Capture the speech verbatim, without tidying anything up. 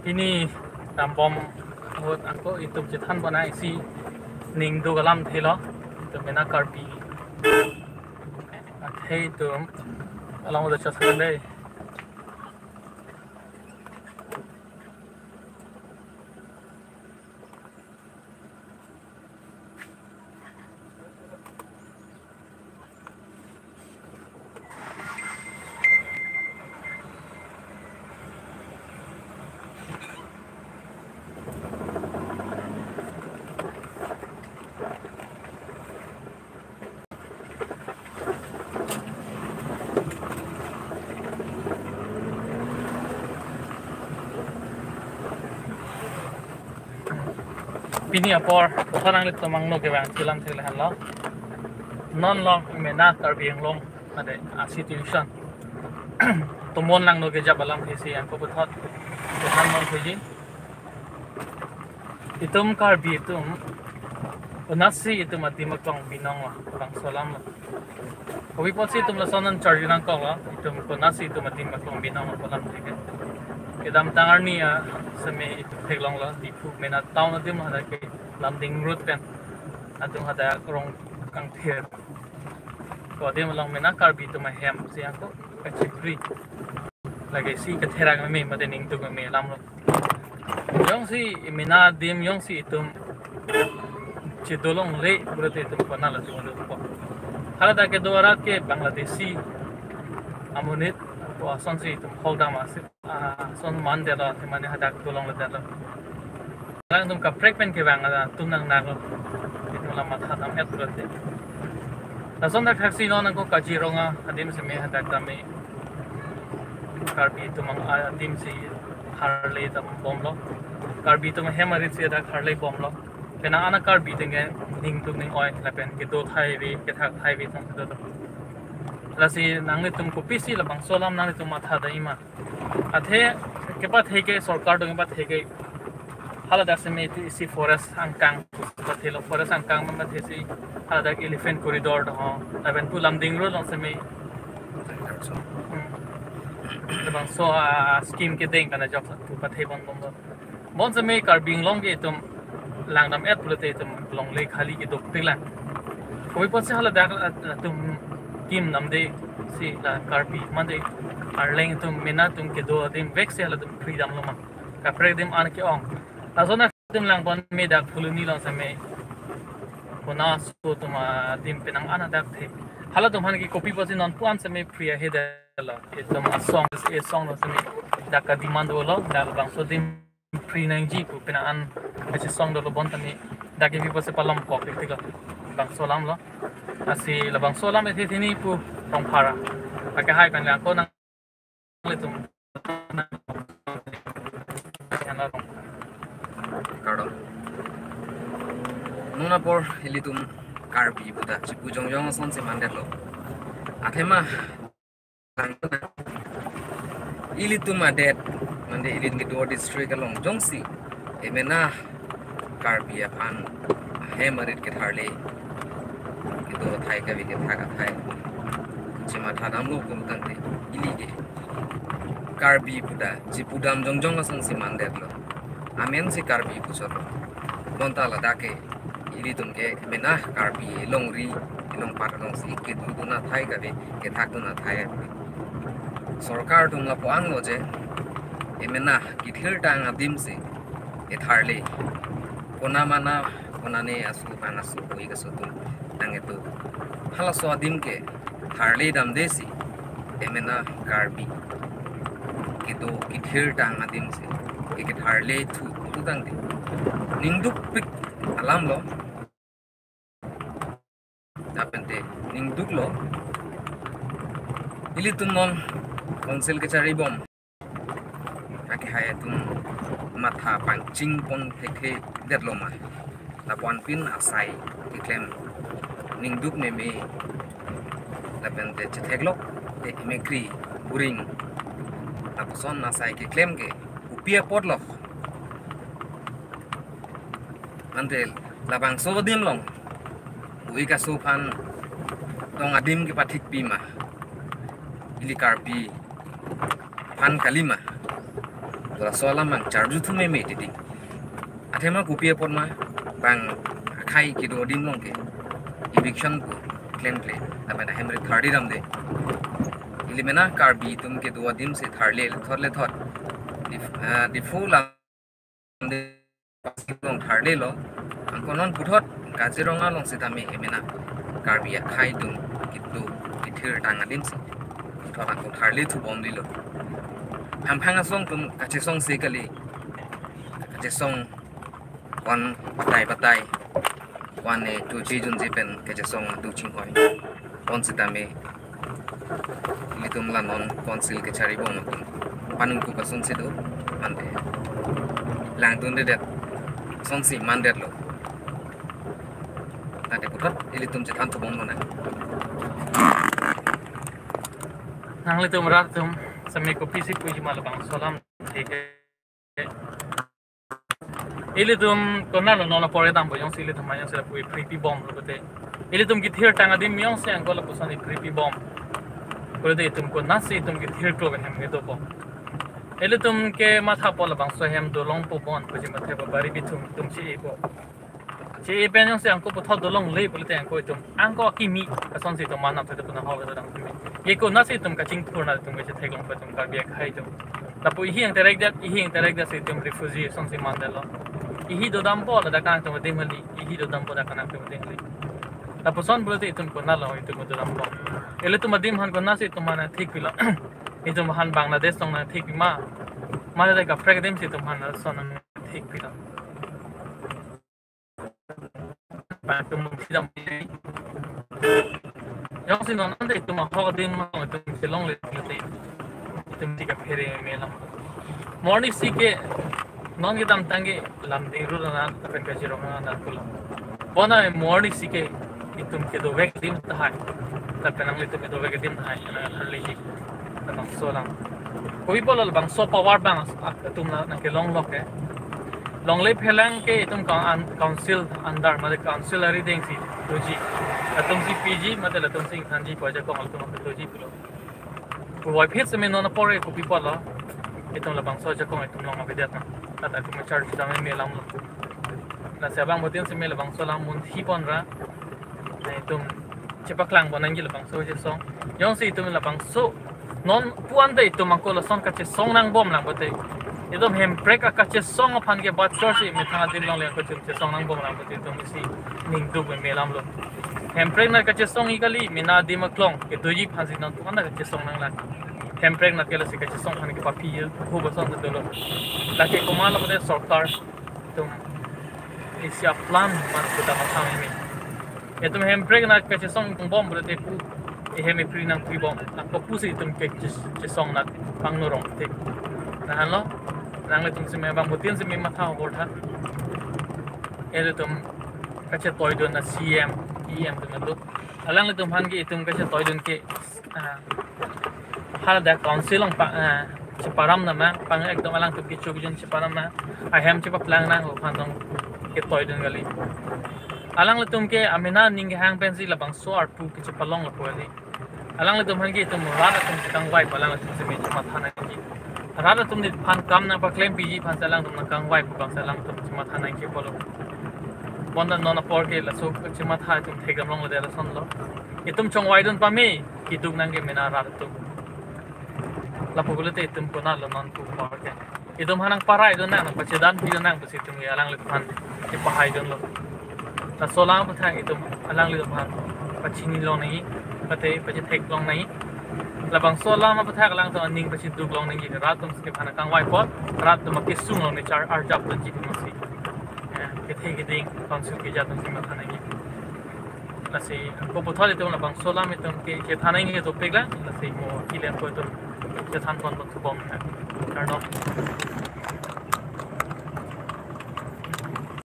Pini dambom ahut ako itum chethan bonai si ning duk alamthe lo, itum mena Karbi. Athe itum along udah chot dei. Pini apor, puthot nanglitum angno kevang chilam thek lahenlo. Non long mena Karbi Anglong, mate, a situation. Tomon langno kejap alamthe si ako puthot chethan nangkokji. Itum Karbi atum, konatsi itum adim aklong binong lo, bangso alam lo. Kopi apotsi itum lason an charju nangkok lo, itum konatsi itum adim aklong binong lo pu alamthe ke. Kedamtang arni aseme itum theklonglo, Diphu mena town adim hadak ke Lumding Road pen atum hadak rong kangthir. Ko adim along mena Karbi atum ahem si ako kachipri. Lake si katherak meme mate ning duk meme alam lo. Jongsi mena adim jongsi itum chedolongle pulote itum kona latum dukpo. Haladak kedo arat ke Bangladeshi amonit ko asonsi itum hokdam asi, ah, ason mandetlo, mane hadak dolongledetlo. Alangtum kaprek pen kevang atum nang nang lo. Itum la matha dam-et pulote. Lason dak thaksi non ako Kaziranga adim seme hadak tame Karbi atum ang, ah, adim si harle dambomlo. Karbi atum ahem arit si hadak harle bomlo. Penang an a-Karbi atum ke ning duk ning oi lapen kedo thai ave, kethak thai ave tang kedo. Lasi nanglitum kopisi labangso alam nanglitum matha dam-i ma? Athe kepathe ke sorkar atum kepathe ke haladak seme isi forest angkang pathelo, forest angkang ma pathesi haladak elephant corridor do ho, lapen pu Lumding Road along seme, hmm, labangso a-scheme kedeng kana jok tu pathe bonbomlo. Bonseme Karbi Anglong ke itum lang dam-et pulote itum longle khali keduk tiklang. Kopi apotsi haladak atum kim namde si la Karbi mande Arleng atum mena atum kedo adim vek si halatum freedom lo ma? Kaprek adim an ke-ong. Lason adim lang pon me dak Phuloni along seme kona aso atum adim penang an hadak the. Halatum aphan ke kopi apotsi non pu an seme free ahedetlo. Itum asong, asong along seme dak ka-demand dolo, dak bangso adim free nangji pu penang an kachesong dolo, bonta ne dak ke kopi apotsi palom kok tik tik lo. Bangso alam lo. Lasi labangso alam ethe thini pu Rongphar akehai pen ako nanglitum. Kardom. Non apor ilitum Karbi puta chipu jongjong asonsi mandetlo. Athema ilitum adet, mane ili Diphu district along jongsi emena Karbi aphan ahem arit ketharle, kedo athai kave, kethak athai chematha damlo pu tangte, ili ke Karbi puta chipu dam jongjong asonsi mandetlo. Amen si Karbi puchotlo. Bonta ladak ke ilitum ke mena Karbi longri, longpat alongsi kedo dun athai kave, kethak dun athai kave. Sorkar atum lapu-an lo je, emena kethirtang adim si ketharle. Kona mana, kona ne asu, pan asu, koi kasu atum nang-etu. Halaso adim ke tharle damde si emena Karbi kedo kethirtang adim si ke ketharle thu pu tangte ning dukpik alam lo. Lapen te ning duklo. Ilitum non council kachari bom akehai atum matha pangching pon thekthe detlo ma? Lapu-an pin asai keklem ningduk meme, lapen te chetheklok te emekri buring, lapuson asai keklem ke kopi apotlo. Ante labangso adim along, ui kaso aphan tong adim kepathikpi ma, ili Karbi aphan kalima, laso alam abang charjuthu meme titi. Athema kopi apot ma, bang akhei kedo adim along ke eviction pu klemkle, lapen ahemri tharli damde. Ili mena Karbi atum kedo adim si tharle lethot lethot. Dif-, ah, Diphu alam along tharlelo. Angko non puthot Kaziranga along sitame emena Karbi akhei atum kedo kethirtang adim si puthot angko tharli thubom lilo. Hamphang asong atum kachesongse kali, kachesong kon batai batai, kon ne choche junje pen kachesong do chinghoi. Kon sitame ilitum la non council kecharibom atum panung ku kasonsi do, ante langdundedet, sonsi mandetlo. Tangte puthot ilitum chethan thubom lonang. Nanglitum rat atum semi kopisi puji ma labangso alam, thik hai. Ilitum konatlo non apor dampo, jongsi ilitum ma jongsi lapu ephri pibomlo pulote, ilitum kethirtang adim jongsi angko lapuson ephri pibom pulote, itum konatsi itum kethirthu ahem kedopo? Ilitum ke mathapo labangso ahem dolongpo bon puji, mathapo bari bithung itum si-epo. Si-e pen jongsi angko puthot dolongle pulote angko itum, angko akimi asonsi itum manam thek itum ahok itum dam kimi. Ye konatsi itum kachingthur nat itum kachetheklong itum Karbi akhei atum. Lapu ihi angterekdet, ihi angterekdet si itum refugee asonsi mandetlo. Ihi dodampo ladak kang atum adim kali, ihi dodampo ladak kang atum adim kali. Lapuson pulote itum konatlo itum dodampo? Ilitum adim aphan konatsi itum aphan thikpilo? Itum aphan Bangladesh along nangthikpi ma, mate kaprek adim si itum aphan lason nangthikpilo? Bang itum mungsi dam. Jongsi non ante itum ahok adim along itum chelongle te, itum si kaphere meme alam. Mo arnisi ke non kedamtang ke Lumding Road anat lapen Kaziranga anat pulo. Bonta mo arnisi ke itum kedovek adim tahai, lapen nanglitum kedovek adim tahai, nangtharliji. Labangso alam. Kopi apotlo labangso power abang atum nangkelonglok ke? Longle phelang ke itum ka-, an-, council under, mate council arideng si doji. Latum si piji, mate latum si ingthanji pu ajakong atum doji pulo. Puvoiphit seme non apor ke kopi apotlo itum labangso ajakong itum long avedet na? Tata itum charjuthu meme alamlo. Lasi abang butin seme labangso alam munthi ponra, na itum chepaklang pon nangji labangso kachesong. Jongsi itum labangso non pu ante itum angko lason kachesong nangbom lang pulote, itum Hemprek akachesong aphan ke bat chorsi methang adim along le angko itum chesong nangbom lang pulote, itum isi ningduk meme alamlo. Hemprek nat kachesongji kali, mena adim aklong kedoji aphansi non pu anta kachesong nanglang. Hemprek nat ke lasi kachesong aphan ke papi ye hu bason ke dolo. Lake komatlo pulote sorkar atum isi aplan man puta matha meme. Itum Hemprek nat kachesong bom pulote pu, ehem ephri nangphribom, nangkopusi itum ke ches-, chesong nat pangno rong te. Lahenlo, nanglitum seme abang butin seme matha obortha. Ilitum kachetoidun a C M, E M atum do. Alanglitum aphan ke itum kachetoidun ke, ah, haladak council along pa, ah, cheparam nang ma, pang ekdom alangtum kecho kejun cheparam nang, ahem chepaplang nang aphan tong ketoidun kali. Alanglitum ke amena aning kehang pensi labangso arpu kechepalong lapu kali. Alanglitum aphan ke itum rat atum si kangvai pu alanglitum seme chematha nangji. Rat atum neliphan kam nangpaklempiji aphansi alangtum nangkangvai pu abangsi alangtum chematha nangji pulo. Bonta non apor ke laso chematha itum thekdam longledet lasonlo. Itum chongvaidun pame, keduk nang ke mena rat atum. Lapu pulote itum konatlo non pu apor ke? Itum aphan nangparaidun nang, nangpachedanpidun nang pusi itum ke alanglitum aphan chepahaidunlo. Laso alam aputhak itum alanglitum aphan pachini long nangji, mate pachethek long nangji. Labangso alam aputhak alangtum aning pachiduk long nangji, rat atum si aphan kangvai apot, rat atum akesung along ne char arjap dunji pusi, eh, kethe keding council keja atum si matha nangji. Lasi ko puthot itum labangso alam itum ke, kethan nangji topik la, lasi mo kilen ko itum kethan pon pon thubom na. Karno